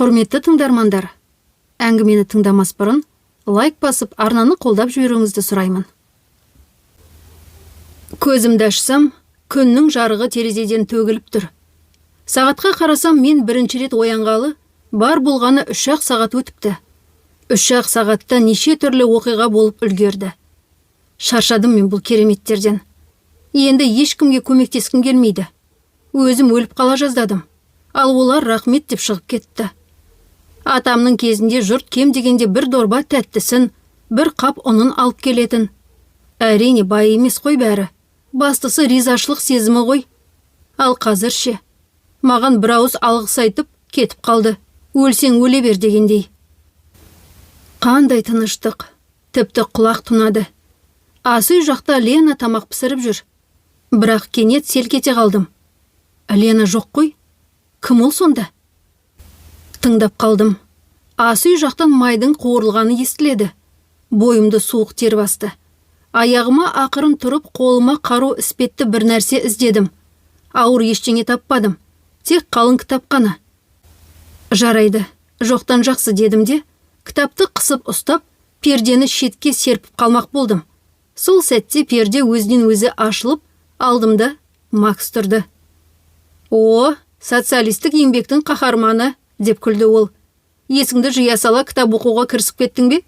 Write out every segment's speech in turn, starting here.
Құрметті тыңдармандар, әңгімені тыңдамас бұрын лайк басып, арнаны қолдап жіберуіңізді сұраймын. Көзімді ашсам, күннің жарығы терезеден төгіліп тұр. Сағатқа қарасам, мен бірінші рет оянғалы бар болғаны 3-ақ сағат өтіпті. 3-ақ сағатта неше түрлі оқиға болып үлгерді. Шаршадым мен бұл кереметтерден. Енді ешкімге көмектескім келмейді. Өзім өліп қала жаздадым. Ал олар рахмет деп шығып кетті. Атамның кезінде жұрт кем дегенде бір дорба тәттісін, бір қап ұнын алып келетін. Әрине, бай емес қой бәрі. Бастысы ризашылық сезімі ғой. Ал қазір ше? Маған бір ауыз алғыс айтып кетіп қалды. Өлсең өле бер дегендей. Қандай тыныштық. Тіпті құлақ тұнады. Ас үй жақта Лена тамақ пісіріп жүр. Бірақ кенет селк ете қалдым. Лена жоқ қой. Кім ол сонда? Тыңдап қалдым. Ас үй жақтан майдың қуырылғаны естіледі. Бойымды суық тер басты. Аяғыма ақырын тұрып, қолыма қару іспетті бір нәрсе іздедім. Ауыр ештеңе таппадым. Тек қалың кітап қана. Жарайды, жоқтан жақсы дедім де, кітапты қысып ұстап, пердені шетке серпіп қалмақ болдым. Сол сәтте перде өзінен өзі ашылып, алдымда Макс тұрды. «О, социалистік еңбектің қаһарманы», деп күлді ол. «Есіңді жия сала кітап оқуға кірісіп кеттің бе?»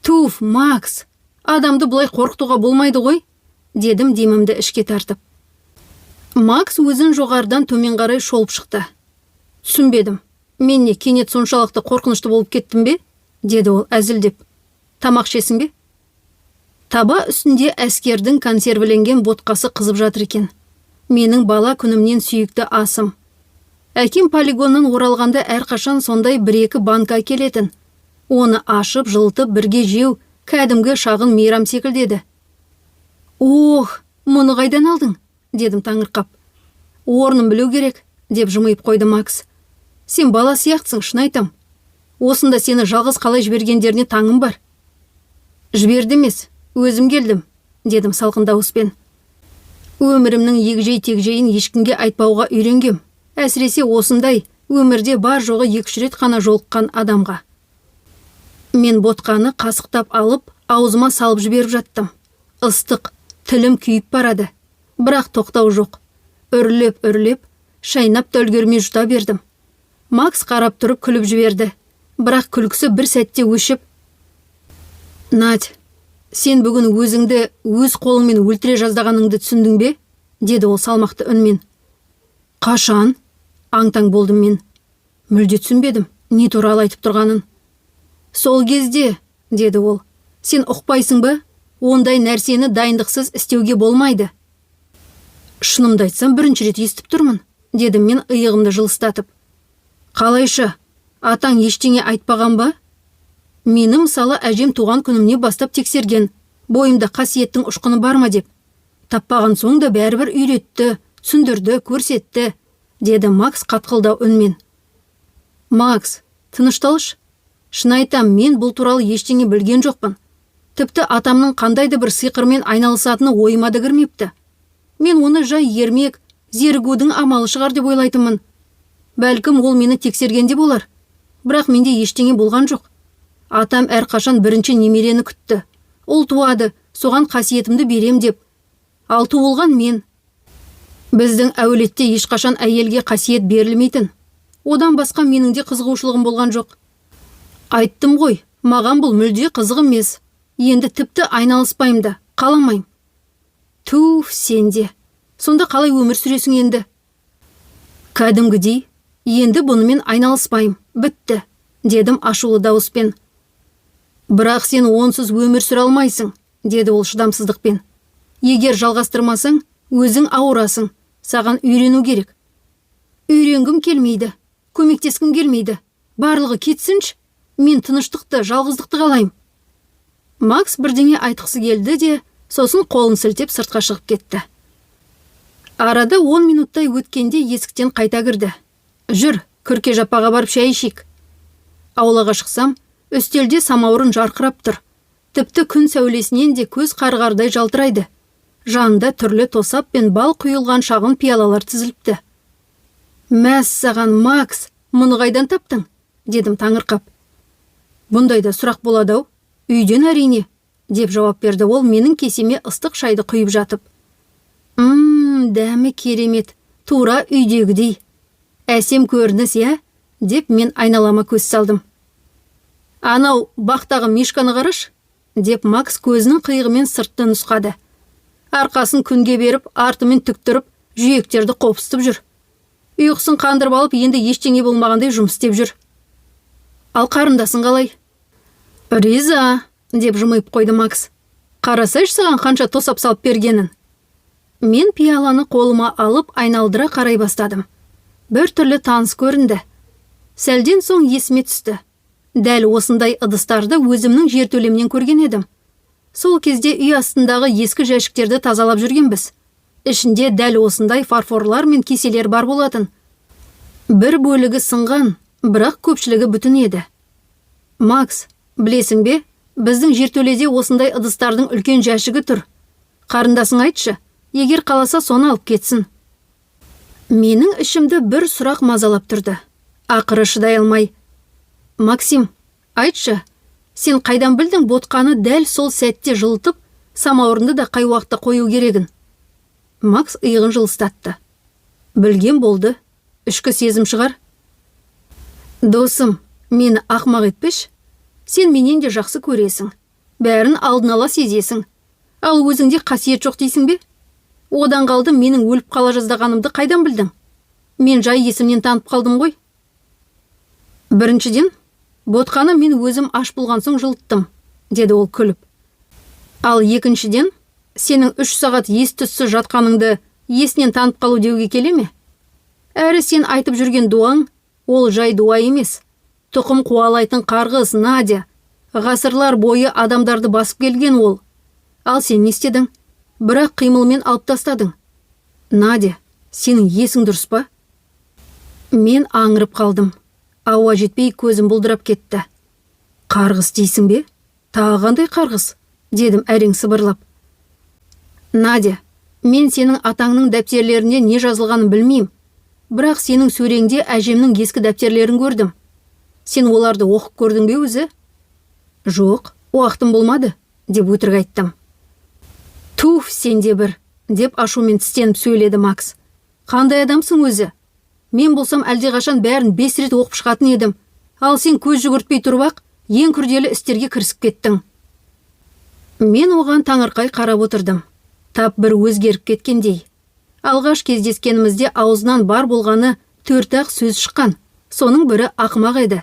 «Туф, Макс, адамды бұлай қорқытуға болмайды ғой», дедім демімді ішке тартып. Макс өзін жоғарыдан төмен қарай шолып шықты. «Түсінбедім. Мен не, кенет соншалықты қорқынышты болып кеттім бе?» деді ол әзілдеп. «Тамақ ішесің бе?» Таба үстінде әскердің консервіленген ботқасы қызып жатыр екен. Менің бала күнімнен сүйікті асым. Әкем полигоннан оралғанда әрқашан сондай бір-екі банка әкелетін. Оны ашып, жылытып, бірге жеу кәдімгі шағын мейрам секілді еді. «Ох, мұны қайдан алдың?» дедім таңырқап. «Орнын білу керек», деп жымиып қойды Макс. «Сен бала сияқтысың, шын айтам. Осында сені жалғыз қалай жібергендеріне таңым бар». «Жіберді емес, өзім келдім», дедім салқын дауыспен. Өмірімнің егжей-тегжейін ешкімге айтпауға үйренгем. Әсіресе осындай өмірде бар жоғы 2-3 рет қана жолыққан адамға. Мен ботқаны қасықтап алып, аузыма салып жіберіп жаттым. Ыстық, тілім күйіп барады. Бірақ тоқтау жоқ. Үрлеп-үрлеп, шайнап та үлгермей жұта бердім. Макс қарап тұрып күліп жіберді. Бірақ күлкісі бір сәтте өшіп, «Надь, сен бүгін өзіңді өз қолыңмен өлтіре жаздағаныңды түсіндің бе?» деді ол салмақты үнмен. «Қашан?» Аң-таң болдым мен. Мүлде түсінбедім, не туралы айтып тұрғанын. «Сол кезде», деді ол. «Сен ұқпайсың ба? Ондай нәрсені дайындықсыз істеуге болмайды». «Шынымды айтсам, бірінші рет естіп тұрмын», дедім мен иығымды жылыстатып. «Қалайша? Атаң ештеңе айтпаған ба? Мені, мысалы, әжем туған күнімнен бастап тексерген. Бойымда қасиеттің ұшқыны бар ма деп. Таппаған соң да бәрібір үйретті, түсіндірді, көрсетті», деді Макс қатқылдау үнмен. «Макс, тынышталшы. Шын айтам, мен бұл туралы ештеңе білген жоқпын. Тіпті атамның қандай да бір сиқырмен айналысатыны ойыма да кірмепті. Мен оны жай ермек, зерігудің амалы шығар деп ойлайтынмын. Бәлкім, ол мені тексерген де болар. Бірақ менде ештеңе болған жоқ. Атам әрқашан бірінші немерені күтті. Ұл туады, соған қасиетімді берем деп. Ал туылған мен. Біздің әулетте ешқашан әйелге қасиет берілмейтін. Одан басқа менің де қызығушылығым болған жоқ. Айттым ғой, маған бұл мүлде қызық емес. Енді тіпті айналыспаймын да, қаламаймын». «Туф, сен де. Сонда қалай өмір сүресің енді?» «Кәдімгідей, енді бұнымен айналыспаймын. Бітті», дедім ашулы дауыспен. «Бірақ сен онсыз өмір сүре алмайсың», деді ол шыдамсыздықпен. «Егер жалғастырмасаң, өзің ауырасың. Саған үйрену керек». «Үйренгім келмейді, көмектескім келмейді. Барлығы кетсінші. Мен тыныштықты, жалғыздықты қалаймын». Макс бірдеңе айтқысы келді де, сосын қолын сілтеп сыртқа шығып кетті. Арада 10 минуттай өткенде есіктен қайта кірді. «Жүр, күрке жапаға барып шай ішейік». Аулаға шықсам, үстелде самаурын жарқырап тұр. Тіпті күн сәулесінен де көз қарғардай жалтырайды. Жанында түрлі тосап пен бал құйылған шағын пиялалар тізіліпті. «Мәссаған, Макс, Мұны қайдан таптың?» дедім таңырқап. «Бұндай да сұрақ болады-ау, үйден әрине», деп жауап берді ол менің кесеме ыстық шайды құйып жатып. Дәмі керемет, тура үйдегідей. Әсем көрініс, иә?» деп мен айналама көз салдым. «Анау бақтағы мишканы қарашы», деп Макс көзінің қиығымен сыртты нұсқады. «Арқасын күнге беріп, артымен тік тұрып, жүйектерді қопсытып жүр. Ұйқысын қандырып алып, енді ештеңе болмағандай жұмыс істеп жүр. Ал қарындасың қалай?» «Риза», деп жымиып қойды Макс. «Қарасайшы саған қанша тосап салып бергенін». Мен пиаланы қолыма алып айналдыра қарай бастадым. Бір түрлі таныс көрінді. Сәлден соң есіме түсті. Дәл осындай ыдыстарды өзімнің жертөлемнен көрген едім. Сол кезде үй астындағы ескі жәшіктерді тазалап жүргенбіз. Ішінде дәл осындай фарфорлар мен кеселер бар болатын. Бір бөлігі сынған, бірақ көпшілігі бүтін еді. «Макс, білесің бе, біздің жертөледе осындай ыдыстардың үлкен жәшігі тұр. Қарындасың айтшы, егер қаласа соны алып кетсін». Менің ішімді бір сұрақ мазалап тұрды. Ақыры шыдай алмай: «Максим, айтшы, сен қайдан білдің ботқаны дәл сол сәтте жылытып, самаурынды да қай уақытта қою керегін?» Макс иығын жылыстатты. «Білген болды, ішкі сезім шығар». «Досым, мені ақмақ етпеші. Сен менен де жақсы көресің. Бәрін алдын ала сезесің. Ал өзіңде қасиет жоқ дейсің бе? Одан қалды менің өліп қала жаздағанымды қайдан білдің? Мен жай есімнен танып қалдым ғой». «Біріншіден, ботқаны мен өзім аш болған соң жылыттым», деді ол күліп. «Ал екіншіден, сенің 3 сағат ес түссіз жатқаныңды есінен танып қалу деуге келе ме? Әрі сен айтып жүрген дуаң, ол жай дуа емес. Тұқым қуалайтын қарғыс, Надя. Ғасырлар бойы адамдарды басып келген ол. Ал сен не істедің? Бірақ қимылмен алып тастадың. Надя, сенің есің дұрыс па?» Мен аңырып қалдым. Ауа жетпей көзім бұлдырап кетті. «Қарғыс дейсің бе? Тағы қандай қарғыс?» дедім әрең сыбырлап. «Надя, мен сенің атаңның дәптерлерінде не жазылғанын білмеймін. Бірақ сенің сөреңде әжемнің ескі дәптерлерін көрдім. Сен оларды оқып көрдің бе өзі?» «Жоқ, уақытым болмады», деп өтірік айттым. «Туф, сен де бір», деп ашумен тістеніп сөйледі Макс. «Қандай адамсың өзі? Мен болсам әлдеқашан бәрін 5 рет оқып шығатын едім. Ал сен көз жүгіртпей тұрып-ақ, ең күрделі істерге кірісіп кеттің». Мен оған таңырқай қарап отырдым. Тап бір өзгеріп кеткендей. Алғаш кездескенімізде аузынан бар болғаны 4-ақ сөз шыққан. Соның бірі ақымақ еді.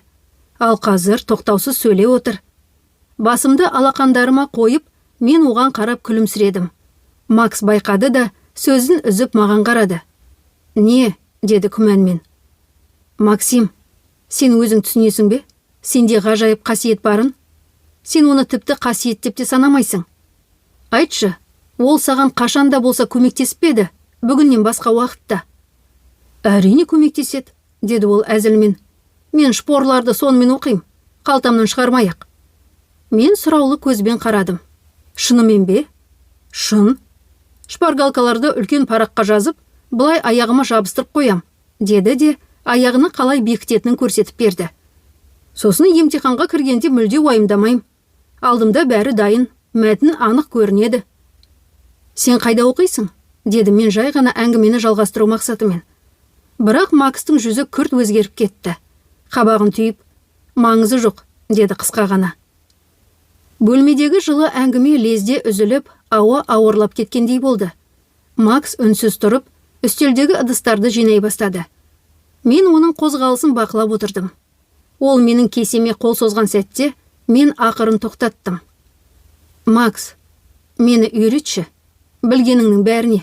Ал қазір тоқтаусыз сөйлеп отыр. Басымды алақандарыма қойып, мен оған қарап күлімсіредім. Макс байқады да, сөзін үзіп маған қарады. «Не?» деді күмәнмен. «Максим, сен өзің түсінесің бе? Сенде ғажайып қасиет барын? Сен оны тіпті қасиет деп те санамайсың. Айтшы, ол саған қашан да болса көмектесіп пе еді, бүгіннен басқа уақытта?» «Әрине көмектеседі», деді ол әзілмен. «Мен шпорларды сонымен оқимын, қалтамнан шығармай-ақ». Мен сұраулы көзбен қарадым. «Шынымен бе?» «Шын. Шпаргалкаларды үлкен параққа жазып, былай аяғыма жабыстырып қоям», деді де аяғына қалай бекітетінін көрсетіп берді. «Сосын емтиханға кіргенде мүлде уайымдамаймын. Алдымда бәрі дайын, мәтін анық көрінеді». «Сен қайда оқисың?» деді мен жай ғана әңгімені жалғастыру мақсатымен. Бірақ Макстың жүзі күрт өзгеріп кетті. Қабағын түйіп, «Маңызы жоқ», деді қысқа ғана. Бөлмедегі жылы әңгіме лезде үзіліп, ауа ауырлап кеткендей болды. Макс үнсіз тұрып, үстелдегі ыдыстарды жинай бастады. Мен оның қозғалысын бақылап отырдым. Ол менің кесеме қол созған сәтте мен ақырын тоқтаттым. «Макс, мені үйретші, білгеніңнің бәріне».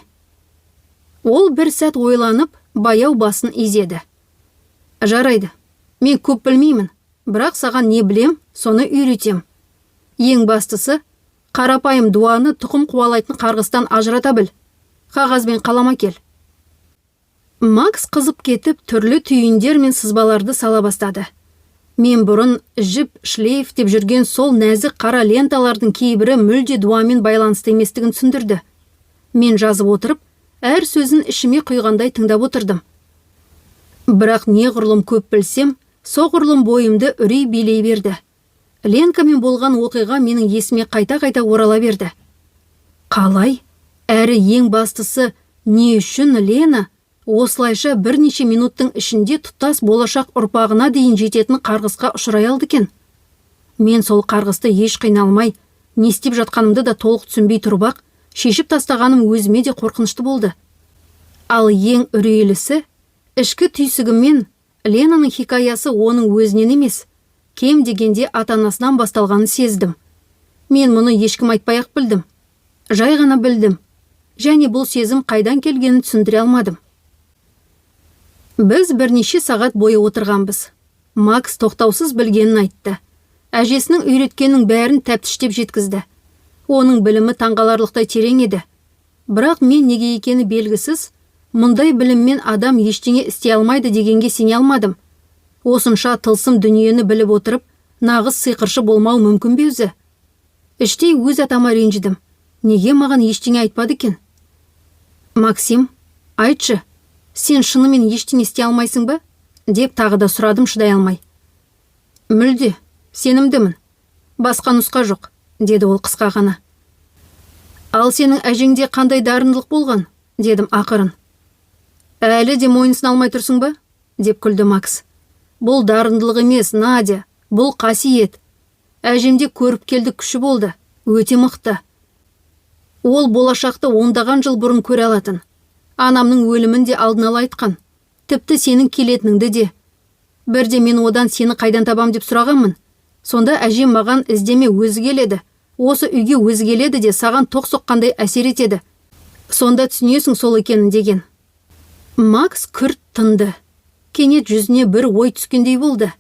Ол бір сәт ойланып, баяу басын изеді. «Жарайды, мен көп білмеймін, бірақ саған не білем, соны үйретем. Ең бастысы, қарапайым дуаны тұқым қуалайтын қарғыстан ажырата біл. Қағаз бен қалам әкел». Макс қызып кетіп, түрлі түйіндер мен сызбаларды сала бастады. Мен бұрын жіп, шлейф деп жүрген сол нәзік қара ленталардың кейбірі мүлде дуамен байланысты еместігін түсіндірді. Мен жазып отырып, әр сөзін ішіме құйғандай тыңдап отырдым. Бірақ неғұрлым көп білсем, соғұрлым бойымды үрей билей берді. Ленкамен болған оқиға менің есіме қайта-қайта орала берді. Қалай? Әрі ең бастысы, не үшін Лена осылайша бірнеше минуттың ішінде тұтас болашақ ұрпағына дейін жететін қарғысқа ұшырай алды екен? Мен сол қарғысты еш қиналмай, не істеп жатқанымды да толық түсінбей тұрып-ақ, шешіп тастағаным өзіме де қорқынышты болды. Ал ең үрейлісі, ішкі түйсігіммен Ленаның хикаясы оның өзінен емес, кем дегенде ата-анасынан басталғанын сездім. Мен мұны ешкім айтпай-ақ білдім. Жай ғана білдім. Және бұл сезім қайдан келгенін түсіндіре алмадым. Біз бірнеше сағат бойы отырғанбыз. Макс тоқтаусыз білгенін айтты. Әжесінің үйреткенінің бәрін тәптіштеп жеткізді. Оның білімі таңғаларлықтай терең еді. Бірақ мен неге екені белгісіз, мұндай біліммен адам ештеңе істей алмайды дегенге сене алмадым. Осынша тылсым дүниені біліп отырып, нағыз сиқыршы болмау мүмкін бе өзі? Іштей өз атама ренжідім. Неге маған ештеңе айтпады екен? Максим, айтшы, сен шынымен ештеңе істей алмайсың ба? Деп тағы да сұрадым шыдай алмай. Мүлде, сенімдімін. Басқа нұсқа жоқ, деді ол қысқа ғана. Ал сенің әжеңде қандай дарындылық болған? Дедім ақырын. Әлі де мойынсына алмай тұрсың ба? Деп күлді Макс. Бұл дарындылық емес, Надя, бұл қасиет. Әжемде көріпкелдік күші болды, өте мықты. Ол болашақты ондаған жыл бұрын көре алатын. Анамның өлімін де алдын ала айтқан. Тіпті сенің келетініңді де. Бірде мен одан сені қайдан табам деп сұрағанмын. Сонда әжем маған іздеме, өзі келеді. Осы үйге өзі келеді де саған тоқ соққандай әсер етеді. Сонда түсінесің сол екенін деген. Макс күрт тынды. Кенет жүзіне бір ой түскендей болды.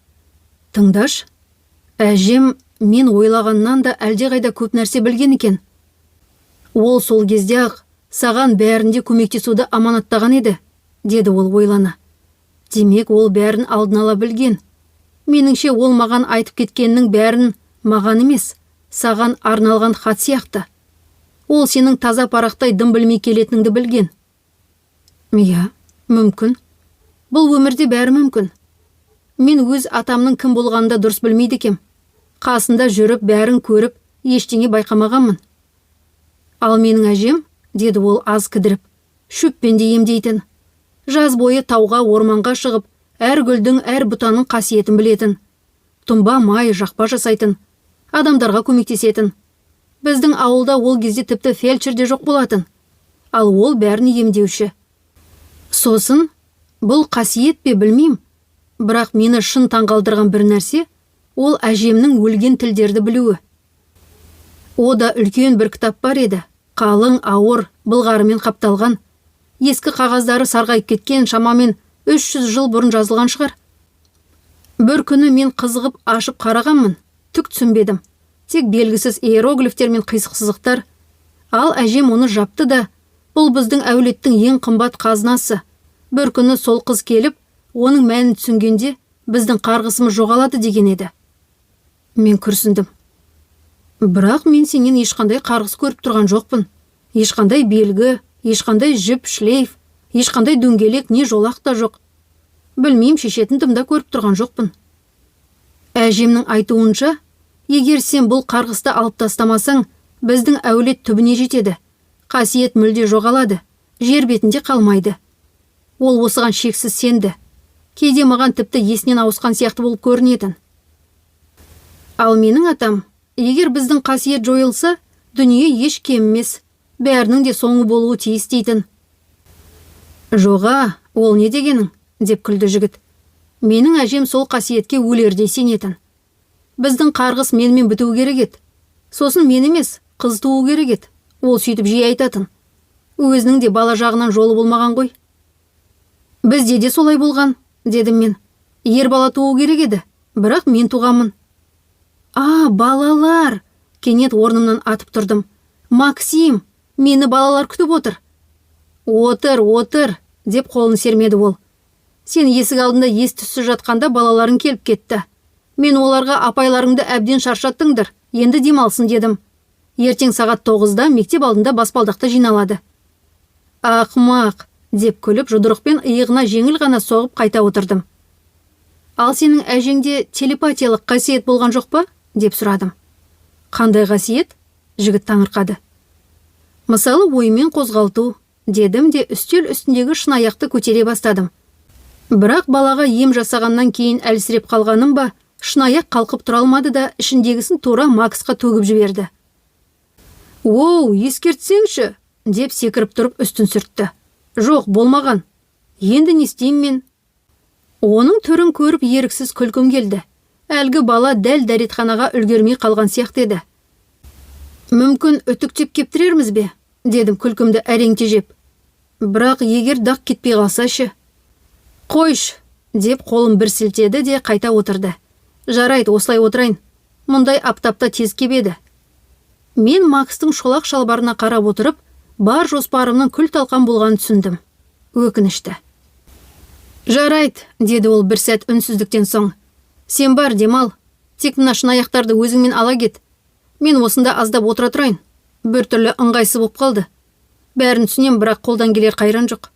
Тыңдашы, әжем мен ойлағаннан да әлдеқайда көп нәрсе білген екен. Ол сол кезде-ақ саған бәрінде көмектесуді аманаттаған еді, деді ол ойлана. Демек, ол бәрін алдын ала білген. Меніңше, ол маған айтып кеткеннің бәрін маған емес, саған арналған хат сияқты. Ол сенің таза парақтай дым білмей келетініңді білген. Иә, мүмкін. Бұл өмірде бәрі мүмкін. Мен өз атамның кім болғанын да дұрыс білмейді екем. Қасында жүріп, бәрін көріп, ештеңе байқамағанмын. Ал менің әжем, деді ол аз кідіріп, шөппен де емдейтін. Жаз бойы тауға, орманға шығып, әр гүлдің, әр бұтаның қасиетін білетін. Тұнба май, жақпа жасайтын. Адамдарға көмектесетін. Біздің ауылда ол кезде тіпті фельдшер де жоқ болатын. Ал ол бәрін емдеуші. Сосын, бұл қасиет пе білмеймін, бірақ мені шын таңғалдырған бір нәрсе, ол әжемнің өлген тілдерді білуі. Ода үлкен бір кітап бар еді, қалың, ауыр, былғарымен қапталған. Ескі қағаздары сарғайып кеткен, шамамен 300 жыл бұрын жазылған шығар. Бір күні мен қызығып ашып қарағанмын, түк түсінбедім. Тек белгісіз иероглифтер мен қисық сызықтар. Ал әжем оны жапты да, бұл біздің әулеттің ең қымбат қазынасы. Бір күні сол қыз келіп, оның мәнін түсінгенде біздің қарғысымыз жоғалады деген еді. Мен күрсіндім. Бірақ мен сенен ешқандай қарғыс көріп тұрған жоқпын. Ешқандай белгі, ешқандай жіп, шлейф, ешқандай дөңгелек не жолақ та жоқ. Білмеймін, шешетін дым да көріп тұрған жоқпын. Әжемнің айтуынша, егер сен бұл қарғысты алып тастамасаң, біздің әулет түбіне жетеді. Қасиет мүлде жоғалады, жер бетінде қалмайды. Ол осыған шексіз сенді. Кейде маған тіпті есінен ауысқан сияқты болып көрінетін. Ал менің атам, егер біздің қасиет жойылса, дүние еш кемімес, бәрінің де соңы болуы тиіс дейтін. Жоға, ол не дегенің, деп күлді жігіт. Менің әжем сол қасиетке өлердей сенетін. Біздің қарғыс менімен бітуі керек еді. Сосын мен емес, қыз туу керек еді. Ол сөйтіп жиі айтатын. Өзінің де бала жағынан жолы болмаған ғой. Бізде де солай болған, дедім мен. Ер бала туу керек еді, бірақ мен туғанмын. А, балалар! Кенет орнымнан атып тұрдым. Максим, мені балалар күтіп отыр. Отыр, отыр, деп қолын сермеді ол. Сен есік алдында ес түссіз жатқанда балаларың келіп кетті. Мен оларға апайларыңды әбден шаршаттыңдар, енді демалсын дедім. Ертең сағат 9-да мектеп алдында баспалдақта жиналады. Ақмақ, Деп күліп, жұдырықпен иығына жеңіл ғана соғып қайта отырдым. Ал сенің әжеңде телепатиялық қасиет болған жоқ па? Деп сұрадым. Қандай қасиет? Жігіт таңырқады. Мысалы, оймен қозғалту, дедім де үстел үстіндегі шынаяқты көтере бастадым. Бірақ балаға ем жасағаннан кейін әлсіреп қалғаным ба, шынаяқ қалқып тұра алмады да, ішіндегісін тура Максқа төгіп жіберді. Оу, ескертсеңші, деп секіріп тұрып үстін сүртті. Жоқ, болмаған. Енді не істеймін мен? Оның түрін көріп еріксіз күлкім келді. Әлгі бала дәл дәретханаға үлгермей қалған сияқты еді. Мүмкін, үтіктеп кептірерміз бе? Дедім күлкімді әрең тежеп. Бірақ егер дақ кетпей қалса ше? Қойш, деп қолын бір сілтеді де қайта отырды. Жарайды, осылай отырайын. Мұндай аптапта тез кебеді. Мен Макстың шолақ шалбарына қарап отырып, бар жоспарымның күл талқан болғанын түсіндім. Өкінішті. Жарайды, деді ол бір сәт үнсіздіктен соң. Сен бар, демал. Тек мына шынаяқтарды өзіңмен ала кет. Мен осында аздап отыра тұрайын. Бір түрлі ыңғайсыз болып қалды. Бәрін түсінем, бірақ қолдан келер қайран жоқ.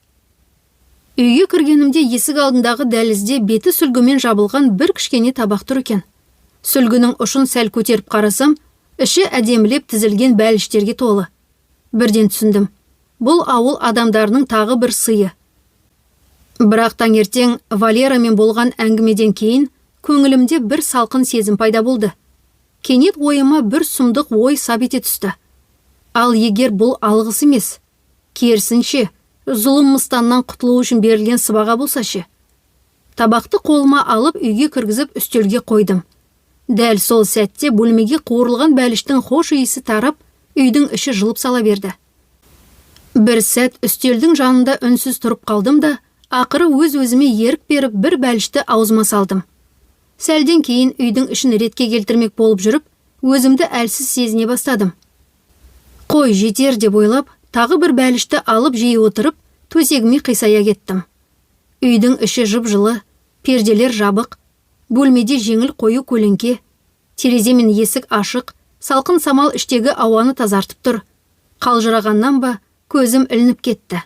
Үйге кіргенімде есік алдындағы дәлізде беті сүлгімен жабылған бір кішкене табақ тұр екен. Сүлгінің ұшын сәл көтеріп қарасам, іші әдемілеп тізілген бәліштерге толы. Бірден түсіндім. Бұл ауыл адамдарының тағы бір сыйы. Бірақ таңертең Валерамен болған әңгімеден кейін көңілімде бір салқын сезім пайда болды. Кенет ойыма бір сұмдық ой сап ете түсті. Ал егер бұл алғыс емес, керісінше, зұлым мыстаннан құтылу үшін берілген сыбаға болса ше? Табақты қолыма алып, үйге кіргізіп, үстелге қойдым. Дәл сол сәтте бөлмеге қуырылған бәліштің хош иісі тарап, үйдің іші жылып сала берді. Бір сәт үстелдің жанында үнсіз тұрып қалдым да, ақыры өз-өзіме ерік беріп, бір бәлішті аузыма салдым. Сәлден кейін үйдің ішін ретке келтірмек болып жүріп, өзімді әлсіз сезіне бастадым. Қой, жетер деп ойлап, тағы бір бәлішті алып жей отырып, төсегіме қисая кеттім. Үйдің іші жып-жылы, перделер жабық, бөлмеде жеңіл қою көлеңке, терезе мен есік ашық, салқын самал іштегі ауаны тазартып тұр. Қалжырағаннан ба, көзім ілініп кетті.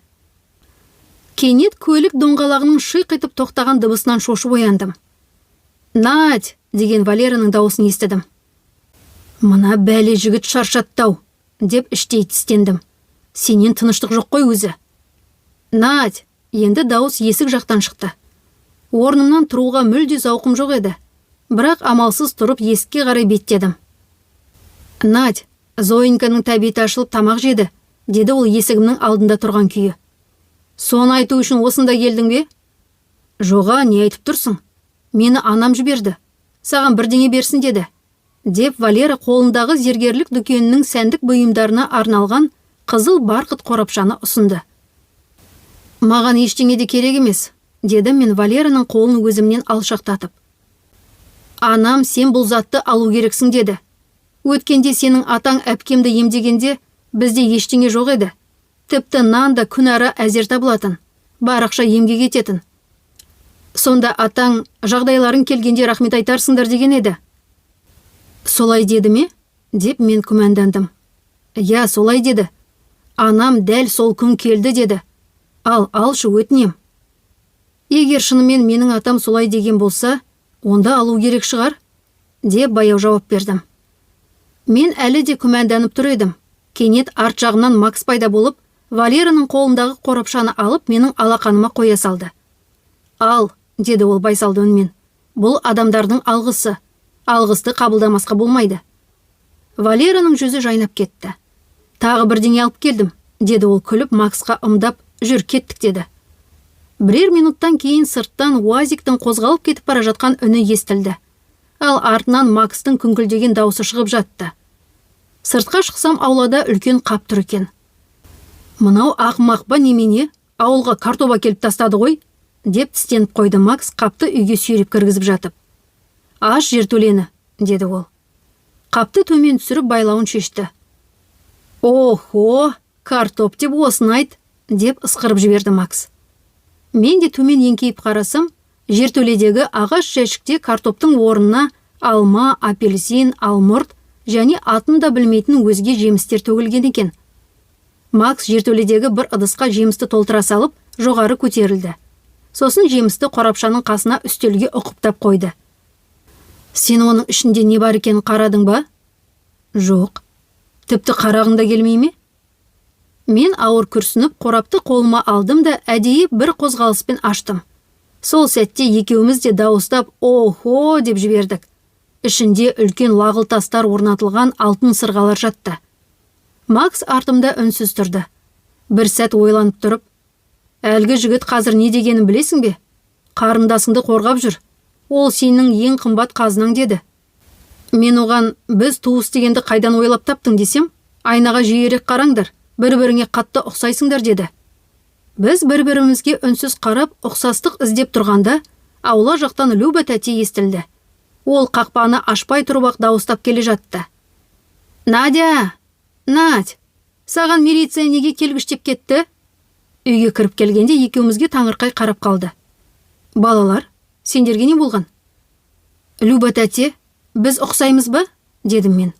Кенет көлік доңғалағының шиқ етіп тоқтаған дыбысынан шошып ояндым. Надь! Деген Валераның дауысын естідім. Мына бәле жігіт шаршатты-ау, деп іштей тістендім. Сенен тыныштық жоқ қой өзі. Надь! Енді дауыс есік жақтан шықты. Орнымнан тұруға мүлде зауқым жоқ еді. Бірақ амалсыз тұрып, есікке қарай беттедім. Надь, Зоеньканың тәбеті ашылып, тамақ жеді, деді ол есігімнің алдында тұрған күйі. Соны айту үшін осында келдің бе? Жоға, не айтып тұрсың? Мені анам жіберді. Саған бірдеңе берсін деді. Деп Валера қолындағы зергерлік дүкенінің сәндік бұйымдарына арналған қызыл барқыт қорапшаны ұсынды. Маған ештеңе де керек емес, дедім мен Валераның қолын өзімнен алшақтатып. Анам сен бұл затты алу керексің деді. Өткенде сенің атаң әпкемді емдегенде бізде ештеңе жоқ еді. Тіпті нан да күн ара әзер табылатын. Бар ақша емге кететін. Сонда атаң жағдайларың келгенде рахмет айтарсыңдар деген еді. Солай деді ме? Деп мен күмәндандым. Иә, солай деді. Анам дәл сол күн келді деді. Ал, алшы, өтінем. Егер шынымен менің атам солай деген болса, онда алу керек шығар, деп баяу жауап бердім. Мен әлі де күмәнданып тұр едім. Кенет арт жағынан Макс пайда болып, Валераның қолындағы қорапшаны алып, менің алақаныма қоя салды. Ал, деді ол байсалды үнмен, бұл адамдардың алғысы. Алғысты қабылдамасқа болмайды. Валераның жүзі жайнап кетті. Тағы бірдеңе алып келдім, деді ол күліп, Максқа ымдап, жүр, кеттік деді. Бірер минуттан кейін сырттан уазиктің қозғалып кетіп бара жатқан үні естілді. Ал артынан Макстың күңкілдеген даусы шығып жатты. Сыртқа шықсам, аулада үлкен қап тұр екен. Мынау ақымақ па немене, ауылға картоп әкеліп тастады ғой, деп тістеніп қойды Макс қапты үйге сүйреп кіргізіп жатып. Аш жертөлені, деді ол. Қапты төмен түсіріп, байлауын шешті. Охо, картоп деп осыны айт, деп ысқырып жіберді Макс. Мен де төмен еңкейіп қарасам, жертөледегі ағаш жәшікте картоптың орнына алма, апельсин, алмұрт және атын да білмейтін өзге жемістер төгілген екен. Макс жертөледегі бір ыдысқа жемісті толтыра салып, Жоғары көтерілді. Сосын жемісті қорапшаның қасына үстелге ұқыптап қойды. Сен оның ішінде не бар екенін қарадың ба? Жоқ. Тіпті қарағың да келмей ме? Мен ауыр күрсініп, қорапты қолыма алдым да әдейі бір қозғалыспен аштым. Сол сәтте екеуміз де дауыстап «Охо!» деп жібердік. Ішінде үлкен лағыл тастар орнатылған алтын сырғалар жатты. Макс артымда үнсіз тұрды. Бір сәт ойланып тұрып, «Әлгі жігіт қазір не дегенін білесің бе? Қарындасыңды қорғап жүр. Ол сенің ең қымбат қазынаң деді. Мен оған біз туыс дегенді қайдан ойлап таптың десем, айнаға жиірек қараңдар, бір-біріңе қатты ұқсайсыңдар деді. Біз бір-бірімізге үнсіз қарап, ұқсастық іздеп тұрғанда, аула жақтан Люба тәте естілді. Ол қақпаны ашпай тұрып-ақ дауыстап келе жатты. Надя! Надь! Саған милиция неге келгіштеп кетті? Үйге кіріп келгенде екеумізге таңырқай қарап қалды. Балалар, сендерге не болған? Люба тәте, біз ұқсаймыз ба? Дедім мен.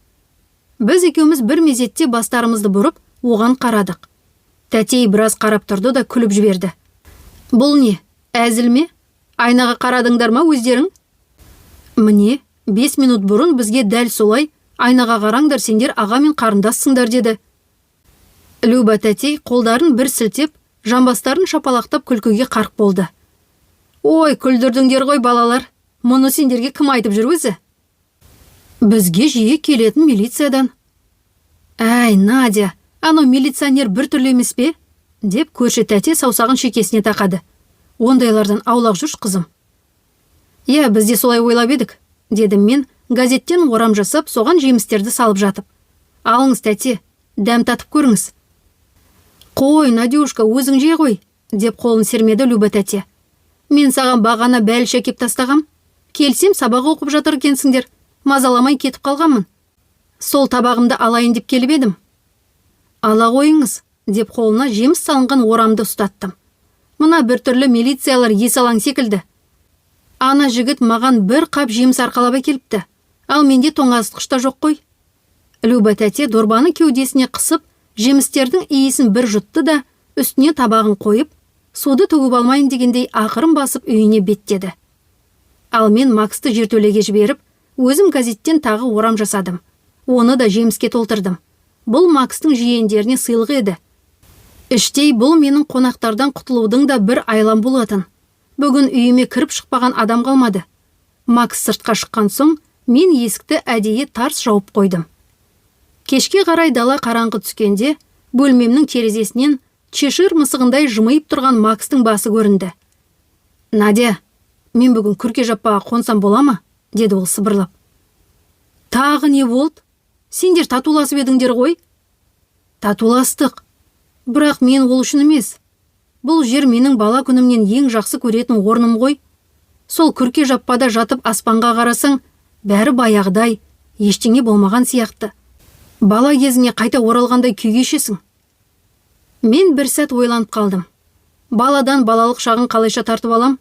Біз екеуміз бір мезетте бастарымызды бұрып, оған қарадық. Тәтей біраз қарап тұрды да күліп жіберді. Бұл не, әзіл ме? Айнаға қарадыңдар ма өздерің? Міне, 5 минут бұрын бізге дәл солай айнаға қараңдар, сендер аға мен қарындассыңдар деді. Люба тәтей қолдарын бір сілтеп, жамбастарын шапалақтап күлкіге қарқ болды. Ой, күлдірдіңдер ғой, балалар. Мұны сендерге кім айтып жүр өзі? Бізге жиі келетін милициядан. Әй, Надя, анау милиционер бір түрлі емес пе? Деп көрші тәте саусағын шекесіне тақады. Ондайлардан аулақ жүрші, қызым. Иә, біз де солай ойлап едік, дедім мен, газеттен орам жасап, соған жемістерді салып жатып. Алыңыз, тәте, дәм татып көріңіз. Қой, Надюшка, өзің жей ғой, деп қолын сермеді Люба тәте. Мен саған бағана бәліш әкеп тастағам. Келсем, сабақ оқып жатыр екенсіңдер. Мазаламай кетіп қалғанмын. Сол табағымды алайын деп келіп едім. Ала қойыңыз, деп қолына жеміс салынған орамды ұстаттым. Мына біртүрлі милициялар есалаң секілді. Ана жігіт маған бір қап жеміс арқалап әкеліпті. Ал менде тоңазытқыш та жоқ қой. Люба тәте дорбаны кеудесіне қысып, жемістердің иісін бір жұтты да, үстіне табағын қойып, суды төгіп алмайын дегендей ақырын басып үйіне беттеді. Ал мен Максты жертөлеге жіберіп, өзім газеттен тағы орам жасадым. Оны да жеміске толтырдым. Бұл Макстың жиендеріне сыйлық еді. Іштей бұл менің қонақтардан құтылудың да бір айлам болатын. Бүгін үйіме кіріп шықпаған адам қалмады. Макс сыртқа шыққан соң, мен есікті әдейі тарс жауып қойдым. Кешке қарай дала қараңғы түскенде, бөлмемнің терезесінен Чешир мысығындай жымиып тұрған Макстың басы көрінді. Надя, мен бүгін күрке жаппаға қонсам бола ма? Деді ол сыбырлап. Тағы не болды? Сендер татуласып едіңдер ғой? Татуластық. Бірақ мен ол үшін емес. Бұл жер менің бала күнімнен ең жақсы көретін орным ғой. Сол күрке жаппада жатып аспанға қарасаң, бәрі баяғыдай, ештеңе болмаған сияқты. Бала кезіңе қайта оралғандай күй кешесің. Мен бір сәт ойланып қалдым. Баладан балалық шағын қалайша тартып алам?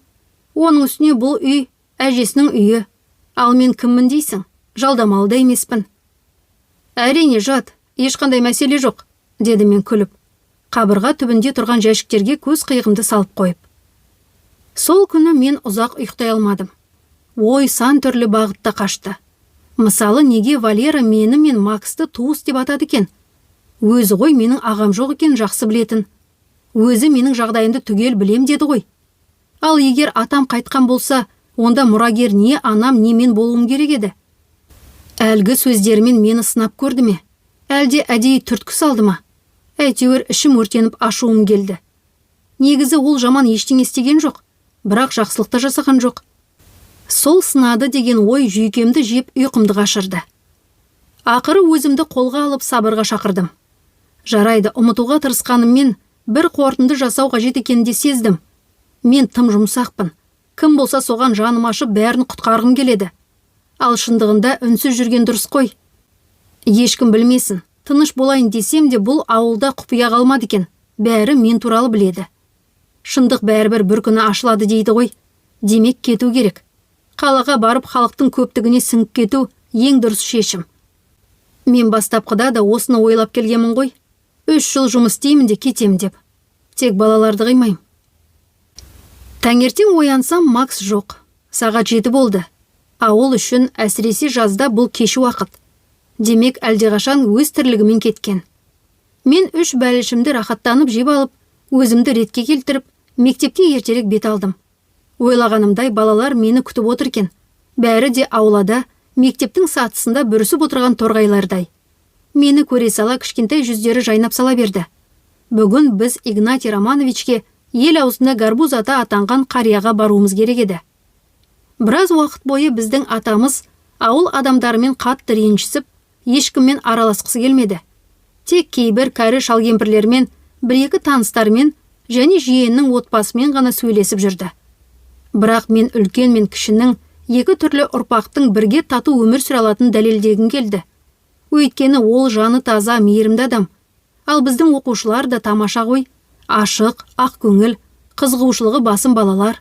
Оның үстіне бұл үй әжесінің үйі. Ал мен кіммін дейсің? Жалдамалы да емеспін. Әрине, жат, ешқандай мәселе жоқ, деді мен күліп. Қабырға түбінде тұрған жәшіктерге көз қиығымды салып қойып. Сол күні мен ұзақ ұйықтай алмадым. Ой сан түрлі бағытта қашты. Мысалы, неге Валера мені мен Максты туыс деп атады екен? Өзі ғой менің ағам жоқ екен жақсы білетін. Өзі менің жағдайымды түгел білем деді ғой. Ал егер атам қайтқан болса, онда мұрагер не анам, не мен болуым керек еді. Әлгі сөздерімен мені сынап көрді ме? Әлде әдейі түрткі салды ма? Әйтеуір ішім өртеніп ашуым келді. Негізі ол жаман ештеңе істеген жоқ, бірақ жақсылық та жасаған жоқ. Сол сынады деген ой жүйкемді жеп, ұйқымды қашырды. Ақыры өзімді қолға алып, сабырға шақырдым. Жарайды, ұмытуға тырысқаныммен бір қорытынды жасау қажет екенін де сездім. Мен тым жұмсақпын. Кім болса, соған жаным ашып, бәрін құтқарғым келеді. Ал шындығында үнсіз жүрген дұрыс қой. Ешкім білмесін, тыныш болайын десем де, бұл ауылда құпия қалмады екен. Бәрі мен туралы біледі. Шындық бәрібір бір күні ашылады дейді ғой. Демек, кету керек. Қалаға барып, халықтың көптігіне сіңіп кету ең дұрыс шешім. Мен бастапқыда да осыны ойлап келгенмін ғой. 3 жыл жұмыс істеймін де кетемін деп. Тек балаларды қимаймын. Таңертең оянсам, Макс жоқ. Сағат 7 болды. Ауыл үшін, әсіресе жазда, бұл кеш уақыт. Демек, әлдеқашан өз тірлігімен кеткен. Мен үш бәлішімді рахаттанып жеп алып, өзімді ретке келтіріп, мектепке ертерек бет алдым. Ойлағанымдай, балалар мені күтіп отыр екен. Бәрі де аулада, мектептің сатысында бүрісіп отырған торғайлардай. Мені көре сала кішкентай жүздері жайнап сала берді. Бүгін біз Игнатий Романовичке, ел аузында Гарбуз ата атанған қарияға баруымыз керек еді. Біраз уақыт бойы біздің атамыз ауыл адамдарымен қатты ренжісіп, ешкіммен араласқысы келмеді. Тек кейбір кәрі шал-кемпірлермен, бір-екі таныстарымен және жиенінің отбасымен ғана сөйлесіп жүрді. Бірақ мен үлкен мен кішінің, екі түрлі ұрпақтың бірге тату өмір сүре алатынын дәлелдегім келді. Өйткені ол жаны таза, мейірімді адам. Ал біздің оқушылар да тамаша ғой: ашық, ақкөңіл, қызығушылығы басым балалар.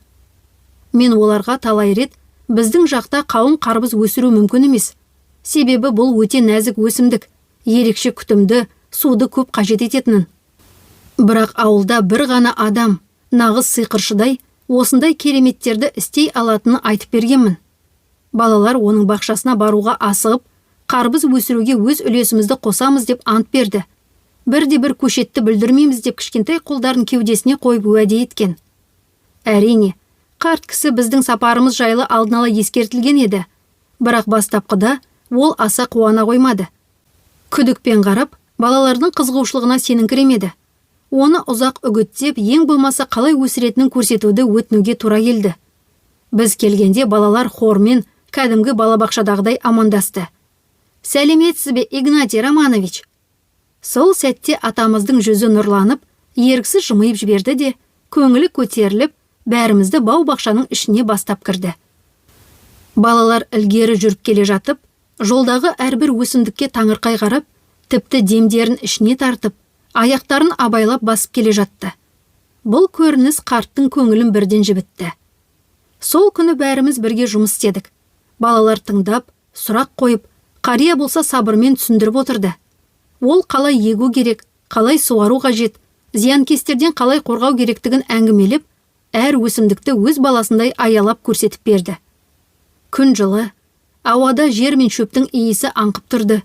Мен оларға талай рет біздің жақта қауын қарбыз өсіру мүмкін емес, себебі бұл өте нәзік өсімдік, ерекше күтімді, суды көп қажет ететінін, бірақ ауылда бір ғана адам нағыз сиқыршыдай осындай кереметтерді істей алатынын айтып бергенмін. Балалар оның бақшасына баруға асығып, қарбыз өсіруге өз үлесімізді қосамыз деп ант берді. Бірде бір көшетті бүлдірмейміз деп кішкентай қолдарын кеудесіне қойып уәде еткен. Әрине, қарт кісі біздің сапарымыз жайлы алдын ала ескертілген еді. Бірақ бастапқыда ол аса қуана қоймады. Күдікпен қарап, балалардың қызығушылығына сеніңкіремеді. Оны ұзақ үгіттеп, ең болмаса қалай өсіретінін көрсетуді өтінуге тура келді. Біз келгенде балалар хормен кәдімгі балабақшадағыдай амандасты: «Сәлеметсіз бе, Игнатий Романович!» Сол сәтте атамыздың жүзі нұрланып, еріксіз жымиып жіберді де, көңілі көтеріліп, бәрімізді бау бақшаның ішіне бастап кірді. Балалар ілгері жүріп келе жатып, жолдағы әрбір өсімдікке таңырқай қарап, тіпті демдерін ішіне тартып, аяқтарын абайлап басып келе жатты. Бұл көрініс қарттың көңілін бірден жібітті. Сол күні бәріміз бірге жұмыс істедік. Балалар тыңдап, сұрақ қойып, қария болса сабырмен түсіндіріп отырды. Ол қалай егу керек, қалай суару қажет, зиянкестерден қалай қорғау керектігін әңгімелеп, әр өсімдікті өз баласындай аялап көрсетіп берді. Күн жылы, ауада жер мен шөптің иісі аңқып тұрды.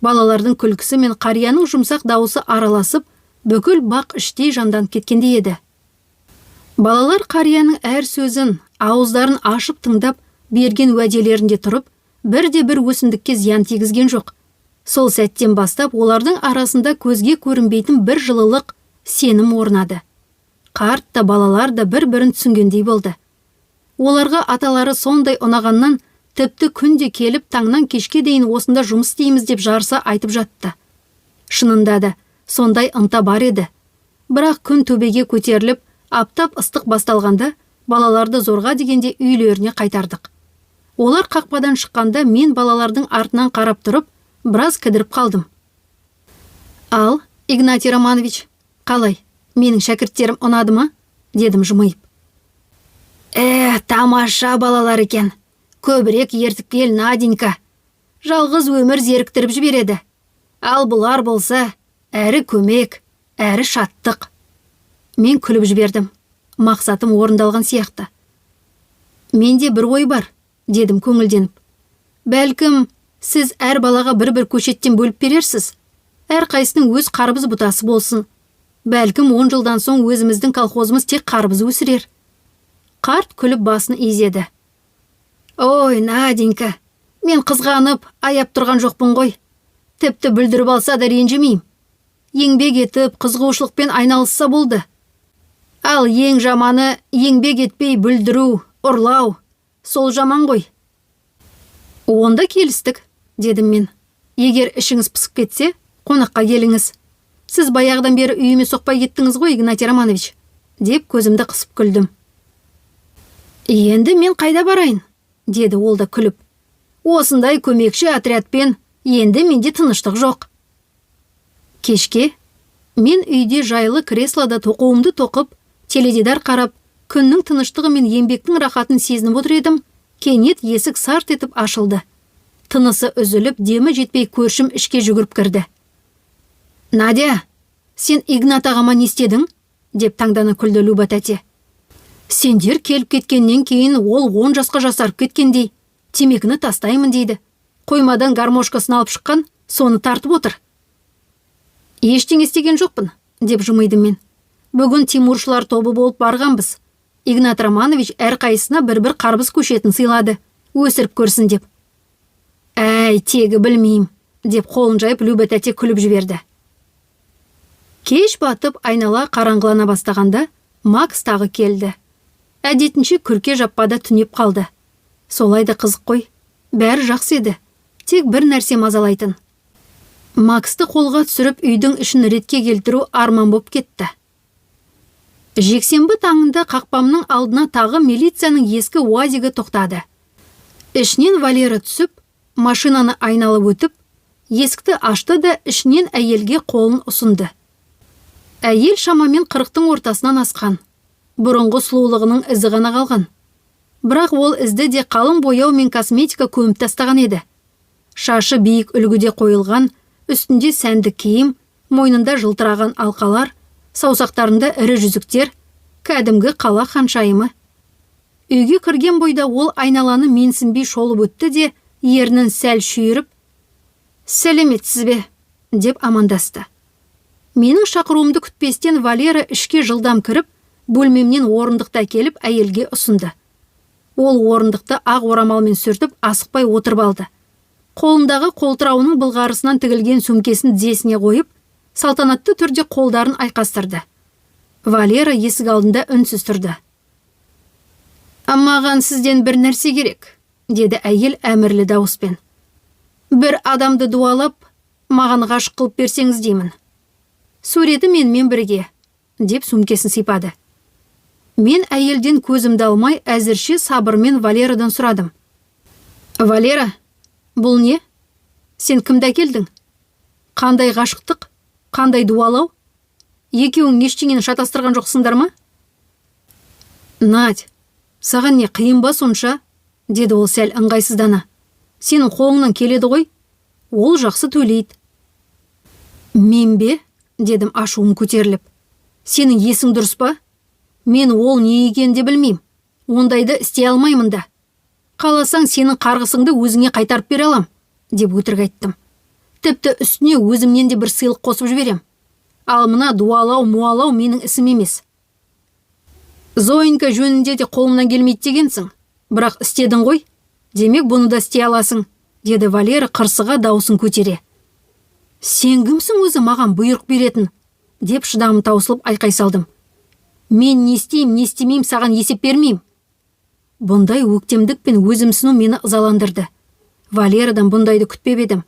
Балалардың күлкісі мен қарияның жұмсақ дауысы араласып, бүкіл бақ іштей жанданып кеткендей еді. Балалар қарияның әр сөзін ауыздарын ашып тыңдап, берген уәделерінде тұрып, бірде бір өсімдікке зиян тигізген жоқ. Сол сәттен бастап олардың арасында көзге көрінбейтін бір жылылық, сенім орнады. Қарт та, балалар да бір бірін түсінгендей болды. Оларға аталары сондай ұнағаннан, тіпті күнде келіп, таңнан кешке дейін осында жұмыс істейміз деп жарыса айтып жатты. Шынында да сондай ынта бар еді. Бірақ күн төбеге көтеріліп, аптап ыстық басталғанда балаларды зорға дегенде үйлеріне қайтардық. Олар қақпадан шыққанда мен балалардың артынан қарап тұрып, біраз кідіріп қалдым. «Ал, Игнатий Романович, қалай, менің шәкірттерім ұнады ма?» – дедім жымиып. «Ә, тамаша балалар екен. Көбірек ертіп кел, Наденька. Жалғыз өмір зеріктіріп жібереді. Ал бұлар болса, әрі көмек, әрі шаттық». Мен күліп жібердім. Мақсатым орындалған сияқты. «Менде бір ой бар», – дедім көңілденіп. «Бәлкім, сіз әр балаға бір-бір көшеттен бөліп берерсіз? Әрқайсының өз қарбыз бұтасы болсын. Бәлкім, 10 жылдан соң өзіміздің колхозымыз тек қарбыз өсірер». Қарт күліп басын изеді. «Ой, Наденька, мен қызғанып, аяп тұрған жоқпын ғой. Тіпті бүлдіріп алса да ренжімеймін. Еңбек етіп, қызығушылықпен айналысса болды. Ал ең жаманы – еңбек етпей бүлдіру, ұрлау. Сол жаман ғой». «Онда келістік», – дедім мен. «Егер ішіңіз пысып кетсе, қонаққа келіңіз. Сіз баяғыдан бері үйіме соқпай кеттіңіз ғой, Игнатий Романович», – деп көзімді қысып күлдім. «Енді мен қайда барайын?» – деді ол да күліп. «Осындай көмекші отрядпен енді менде тыныштық жоқ». Кешке мен үйде жайлы креслода тоқуымды тоқып, теледидар қарап, күннің тыныштығы мен еңбектің рахатын сезініп отыр едім, кенет есік сарт етіп ашылды. Тынысы үзіліп, демі жетпей көршім ішке жүгіріп кірді. «Надя, сен Игнат ағама не істедің?» – деп таңдана күлді Люба тәте. Сендер келіп кеткеннен кейін ол 10 жасқа жасарып кеткендей. Темекіні тастаймын дейді. Қоймадан гармошкасын алып шыққан, соны тартып отыр. Ештеңе істеген жоқпын, деп жымидым мен. Бүгін тимуршылар тобы болып барғанбыз. Игнат Романович әрқайсысына бір-бір қарбыз көшетін сыйлады, өсіріп көрсін деп. Әй, тегі білмеймін, деп қолын жайып Люба тәте күліп жіберді. Кеш батып, айнала қараңғылана бастағанда Макс тағы келді. Әдетінше күрке жаппада түнеп қалды. Солай да қызық қой. Бәрі жақсы еді. Тек бір нәрсе мазалайтын. Максты қолға түсіріп, үйдің ішін ретке келтіру арман боп кетті. Жексенбі таңында қақпамның алдына тағы милицияның ескі уазигі тоқтады. Ішінен Валера түсіп, машинаны айналып өтіп, есікті ашты да ішінен әйелге қолын ұсынды. Әйел шамамен 40-тың ортасынан асқан. Бұрынғы сұлулығының ізі ғана қалған. Бірақ ол ізді де қалың бояу мен косметика көміп тастаған еді. Шашы биік үлгіде қойылған, үстінде сәнді киім, мойнында жылтыраған алқалар, саусақтарында ірі жүзіктер, кәдімгі қала ханшайымы. Үйге кірген бойда ол айналаны менсінбей шолып өтті де, ернін сәл шүйіріп, «Сәлеметсіз бе?» деп амандасты. Менің шақыруымды күтпестен Валера ішке жылдам кіріп, бөлмемнен орындықты әкеліп әйелге ұсынды. Ол орындықты ақ орамалмен сүртіп, асықпай отырып алды. Қолындағы қолтырауының былғарысынан тігілген сөмкесін тізесіне қойып, салтанатты түрде қолдарын айқастырды. Валера есік алдында үнсіз тұрды. «Маған сізден бір нәрсе керек», деді әйел әмірлі дауыспен. «Бір адамды дуалап, маған ғашық қылып берсеңіз деймін. Суреті менімен бірге», деп сөмкесін сипады. Мен әйелден көзімді алмай, әзірше сабырмен Валерадан сұрадым. «Валера, бұл не? Сен кімді әкелдің? Қандай ғашықтық? Қандай дуалау? Екеуің ештеңені шатастырған жоқсыңдар ма?» «Надь, саған не қиын ба сонша?» деді ол сәл ыңғайсыздана. «Сенің қолыңнан келеді ғой. Ол жақсы төлейді». «Мен бе?» дедім ашуым көтеріліп. «Сенің есің дұрыс па? Мен ол не екенін де білмеймін. Ондайды істей алмаймын да. Қаласаң, сенің қарғысыңды өзіңе қайтарып бере алам», деп өтірік айттым. «Тіпті үстіне өзімнен де бір сыйлық қосып жіберем. Ал мына дуалау муалау менің ісім емес. Зоинка жөнінде де қолымнан келмейді дегенсің. Бірақ істедің ғой. Демек, бұны да істей аласың», деді Валера қырсыға даусын көтере. «Сен кімсің өзі маған бұйрық беретін?» деп шыдамым таусылып айқай салдым. «Мен не істеймін, не істемеймін, саған есеп бермеймін». Бұндай өктемдік пен өзімсіну мені ызаландырды. Валерадан бұндайды күтпеп едім.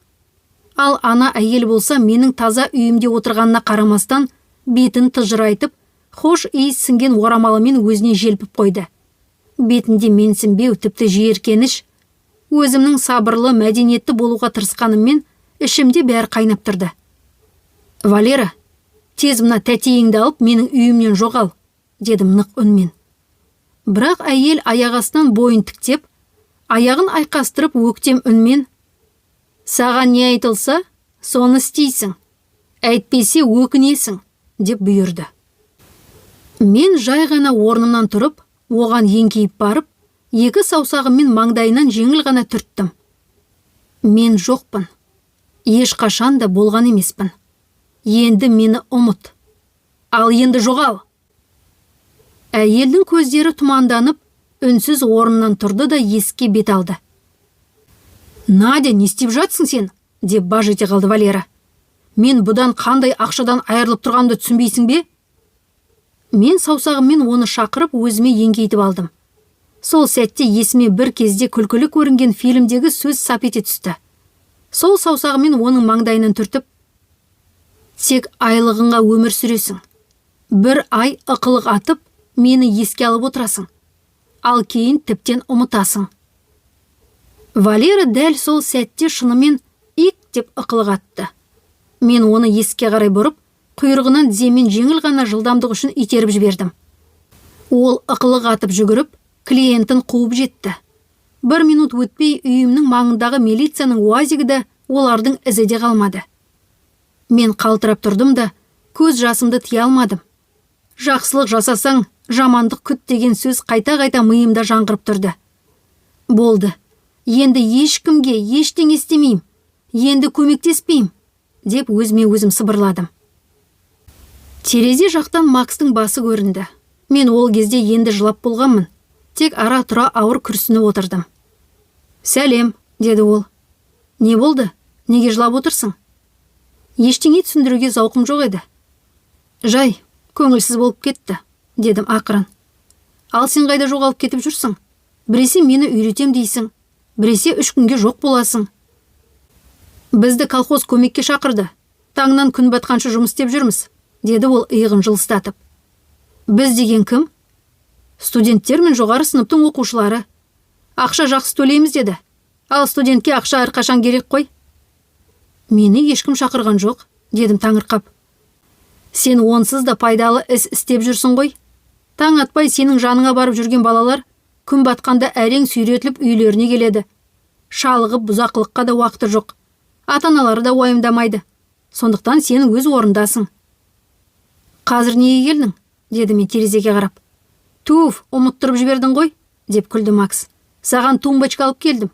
Ал ана әйел болса, менің таза үйімде отырғанына қарамастан, бетін тыжырайтып, хош иіс сіңген орамалымен өзіне желпіп қойды. Бетінде менсінбеу, тіпті жиіркеніш. Өзімнің сабырлы, мәдениетті болуға тырысқаныммен, ішімде бәрі қайнап тұрды. «Валера, тез мына тәтейіңді алып, менің үйімнен жоғал», дедім нық үнмен. Бірақ әйел аяқ астынан бойын тіктеп, аяғын айқастырып, өктем үнмен: «Саған не айтылса, соны істейсің. Әйтпесе өкінесің», деп бұйырды. Мен жай ғана орнымнан тұрып, оған еңкейіп барып, екі саусағыммен маңдайынан жеңіл ғана түрттім. «Мен жоқпын. Ешқашан да болған емеспін. Енді мені ұмыт. Ал енді жоғал!» Әйелдің көздері тұманданып, үнсіз орнынан тұрды да есікке бет алды. «Надя, не істеп жатсың сен?» деп баж ете қалды Валера. «Мен бұдан қандай ақшадан айырылып тұрғанымды түсінбейсің бе?» Мен саусағыммен оны шақырып, өзіме еңкейтіп алдым. Сол сәтте есіме бір кезде күлкілі көрінген фильмдегі сөз сап ете түсті. Сол саусағыммен оның маңдайынан түртіп: «Тек айлығыңа өмір сүресің. Бір ай ықылық атып, мені еске алып отырасың. Ал кейін тіптен ұмытасың». Валера дәл сол сәтте шынымен «ик» деп ықылық атты. Мен оны есікке қарай бұрып, құйрығынан тіземмен жеңіл ғана жылдамдық үшін итеріп жібердім. Ол ықылық атып жүгіріп, клиентін қуып жетті. Бір минут өтпей үйімнің маңындағы милицияның уазигі де, олардың ізі де қалмады. Мен қалтырап тұрдым да, көз жасымды тия алмадым. Жақсылық жасасаң, Жамандық күт деген сөз қайта-қайта миымда жаңғырып тұрды. Болды. Енді ешкімге ештеңе істемеймін. Енді көмектеспеймін, деп өзіме өзім сыбырладым. Терезе жақтан Макстың басы көрінді. Мен ол кезде енді жылап болғанмын. Тек ара-тұра ауыр күрсініп отырдым. «Сәлем», деді ол. «Не болды? Неге жылап отырсың?» Ештеңе түсіндіруге зауқым жоқ еді. «Жай, көңілсіз болып кетті», дедім ақырын. «Ал сен қайда жоғалып кетіп жүрсің? Біресе мені үйретем дейсің, біресе 3 күнге жоқ боласың». «Бізді колхоз көмекке шақырды. Таңнан күн батқанша жұмыс істеп жүрміз», деді ол иығын жылыстатып. «Біз деген кім?» «Студенттер мен жоғары сыныптың оқушылары. Ақша жақсы төлейміз деді. Ал студентке ақша әрқашан керек қой». «Мені ешкім шақырған жоқ», дедім таңырқап. «Сен онсыз да пайдалы іс істеп жүрсің ғой. Таң атпай сенің жаныңа барып жүрген балалар күн батқанда әрең сүйретіліп үйлеріне келеді. Шалығып бұзақылыққа да уақыты жоқ. Ата-аналары да уайымдамайды. Сондықтан сен өз орындасың». «Қазір неге келдің?» деді мен терезеге қарап. «Туф, ұмыттырып жібердің ғой», деп күлді Макс. «Саған тумбочка алып келдім».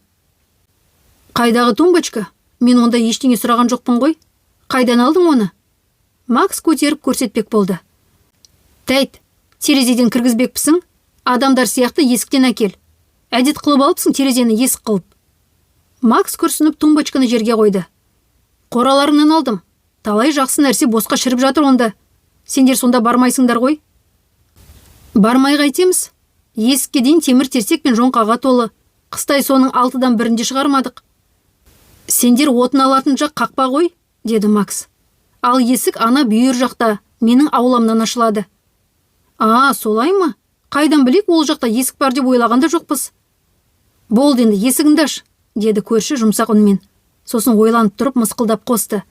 «Қайдағы тумбочка? Мен онда ештеңе сұраған жоқпын ғой. Қайдан алдың оны?» Макс көтеріп көрсетпек болды. «Тәйт, терезеден кіргізбекпісің? Адамдар сияқты есіктен әкел. Әдет қылып алыпсың терезені есік қылып». Макс күрсініп тумбочканы жерге қойды. «Қораларыңнан алдым. Талай жақсы нәрсе босқа шіріп жатыр онда. Сендер сонда бармайсыңдар ғой». «Бармай қайтеміз? Есікке дейін темір терсек пен жоңқаға толы. Қыстай соның 6-дан бірінде шығармадық». «Сендер отын алатын жақ қақпа ғой», деді Макс. «Ал есік ана бүйір жақта, менің ауламнан ашылады». «А, солай ма? Қайдан білейік, ол жақта есік бар деп ойлаған да жоқпыз». «Болды енді, есігіңді аш», деді көрші жұмсақ үнмен. Сосын ойланып тұрып мысқылдап қосты.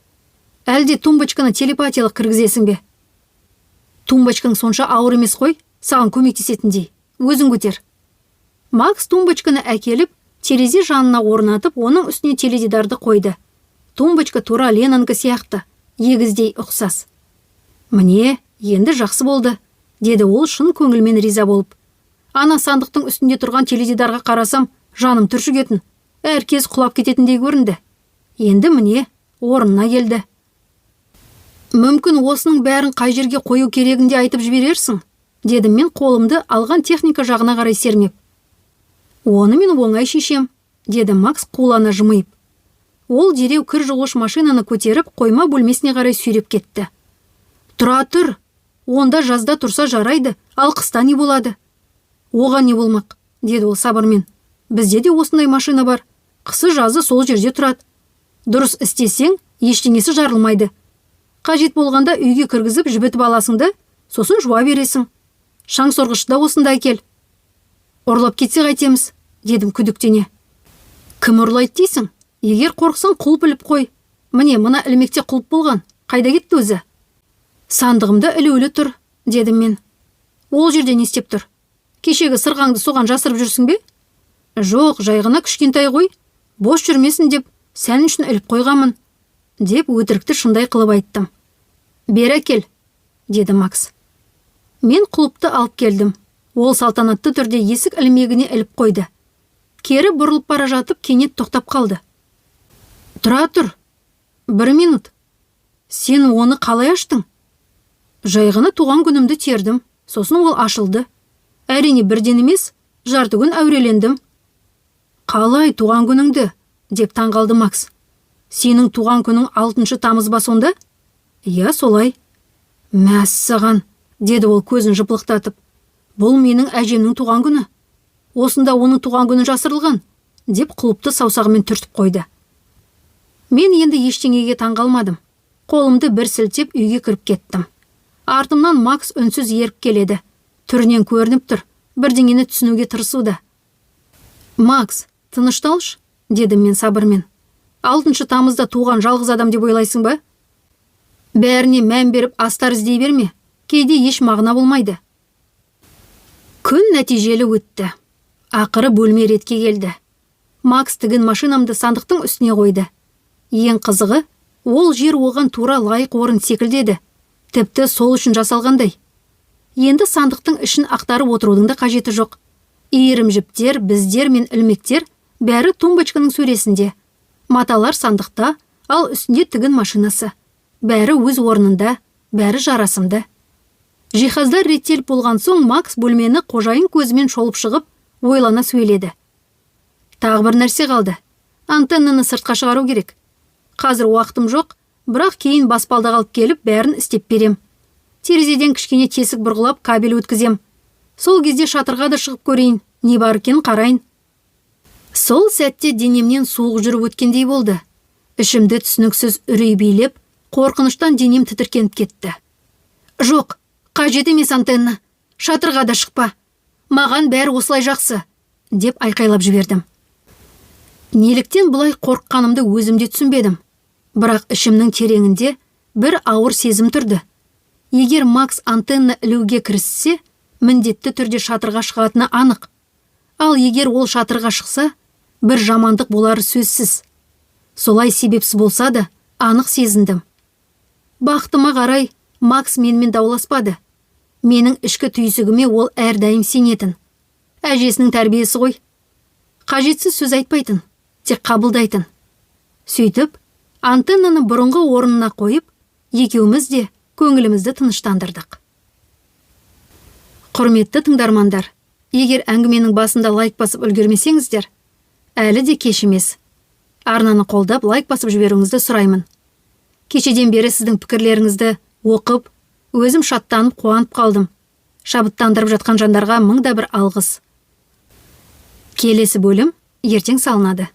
«Әлде тумбочканы телепатиялық кіргізесің бе? Тумбочкаң сонша ауыр емес қой, саған көмектесетіндей. Өзің көтер». Макс тумбочканы әкеліп, терезе жанына орнатып, оның үстіне теледидарды қойды. Тумбочка тура Ленанікі сияқты, егіздей ұқсас. «Міне, енді жақсы болды», деді ол шын көңілмен риза болып. «Ана сандықтың үстінде тұрған теледидарға қарасам, жаным түршігетін. Әр кез құлап кететіндей көрінді. Енді міне, орнына келді». «Мүмкін, осының бәрін қай жерге қою керегін де айтып жіберерсің», дедім мен қолымды алған техника жағына қарай сермеп. «Оны мен оңай шешем», деді Макс қулана жымиып. Ол дереу кір жуғыш машинаны көтеріп, қойма бөлмесіне қарай сүйреп кетті. «Тұра тұр, онда жазда тұрса жарайды, ал қыста не болады?» «Оған не болмақ?» деді ол сабырмен. «Бізде де осындай машина бар. Қысы жазы сол жерде тұрады. Дұрыс істесең, ештеңесі жарылмайды. Қажет болғанда үйге кіргізіп жібітіп аласың да, сосын жуа бересің. Шаң сорғышты да осында әкел». «Ұрлап кетсе қайтеміз?» дедім күдіктене. «Кім ұрлайды дейсің? Егер қорықсаң, құлып іліп қой. Міне, мына ілмекте құлып болған. Қайда кетті өзі?» «Сандығымда ілулі тұр», дедім мен. «Ол жерде не істеп тұр? Кешегі сырғаңды соған жасырып жүрсің бе?» «Жоқ, жай ғана кішкентай ғой. Бос жүрмесін деп сән үшін іліп қойғанмын», деп өтірікті шындай қылып айттым. «Бері әкел», деді Макс. Мен құлыпты алып келдім. Ол салтанатты түрде есік ілмегіне іліп қойды. Кері бұрылып бара жатып, кенет тоқтап қалды. «Тұра тұр. Бір минут. Сен оны қалай аштың?» «Жай ғана туған күнімді тердім. Сосын ол ашылды. Әрине, бірден емес, жарты күн әурелендім». «Қалай туған күніңді?» деп таңғалды Макс. «Сенің туған күнің 6 тамыз ба сонда?» «Иә, солай». «Мәссаған», деді ол көзін жыпылықтатып. «Бұл менің әжемнің туған күні. Осында оның туған күні жасырылған», деп құлыпты саусағымен түртіп қойды. Мен енді ештеңеге таңғалмадым. Қолымды бір сілтеп үйге кіріп кеттім. Артымнан Макс үнсіз еріп келеді. Түрінен көрініп тұр, бірдеңені түсінуге тырысуда. «Макс, тынышталшы», дедім мен сабырмен. 6 тамызда туған жалғыз адам деп ойлайсың ба? Бәріне мән беріп астар іздей берме. Кейде еш мағына болмайды». Күн нәтижелі өтті. Ақыры бөлме ретке келді. Макс тігін машинамды сандықтың үстіне қойды. Ең қызығы, ол жер оған тура лайық орын секілді еді. Тіпті сол үшін жасалғандай. Енді сандықтың ішін ақтарып отырудың да қажеті жоқ. Иірім жіптер, біздер мен ілмектер бәрі тумбочканың сөресінде. Маталар сандықта, ал үстінде тігін машинасы. Бәрі өз орнында, бәрі жарасымды. Жиһаздар реттеліп болған соң, Макс бөлмені қожайын көзімен шолып шығып, ойлана сөйледі. «Тағы бір нәрсе қалды. Антеннаны сыртқа шығару керек. Қазір уақытым жоқ, бірақ кейін баспалдақ алып келіп, бәрін істеп берем. Терезеден кішкене тесік бұрғылап, кабель өткізем. Сол кезде шатырға да шығып көрейін, не бар екенін қарайын». Сол сәтте денемнен суық жүріп өткендей болды. Ішімді түсініксіз үрей билеп, қорқыныштан денем тітіркеніп кетті. «Жоқ, қажет емес антенна. Шатырға да шықпа. Маған бәрі осылай жақсы», – деп айқайлап жібердім. Неліктен бұлай қорыққанымды өзім де түсінбедім. Бірақ ішімнің тереңінде бір ауыр сезім тұрды. Егер Макс антенна ілуге кіріссе, міндетті түрде шатырға шығатыны анық. Ал егер ол шатырға шықса, бір жамандық болары сөзсіз. Солай себепсіз болса да, анық сезіндім. Бақытыма қарай, Макс менімен дауласпады. Менің ішкі түйсігіме ол әрдайым сенетін. Әжесінің тәрбиесі ғой. Қажетсіз сөз айтпайтын, тек қабылдайтын. Сөйтіп, антеннаны бұрынғы орнына қойып, екеуміз де көңілімізді тыныштандырдық. Құрметті тыңдармандар, егер әңгіменің басында лайк басып үлгермесеңіздер, әлі де кеш емес. Арнаны қолдап, лайк басып жіберуіңізді сұраймын. Кешеден бері сіздің пікірлеріңізді оқып, өзім шаттанып, қуанып қалдым. Шабыттандырып жатқан жандарға мың да бір алғыс. Келесі бөлім ертең салынады.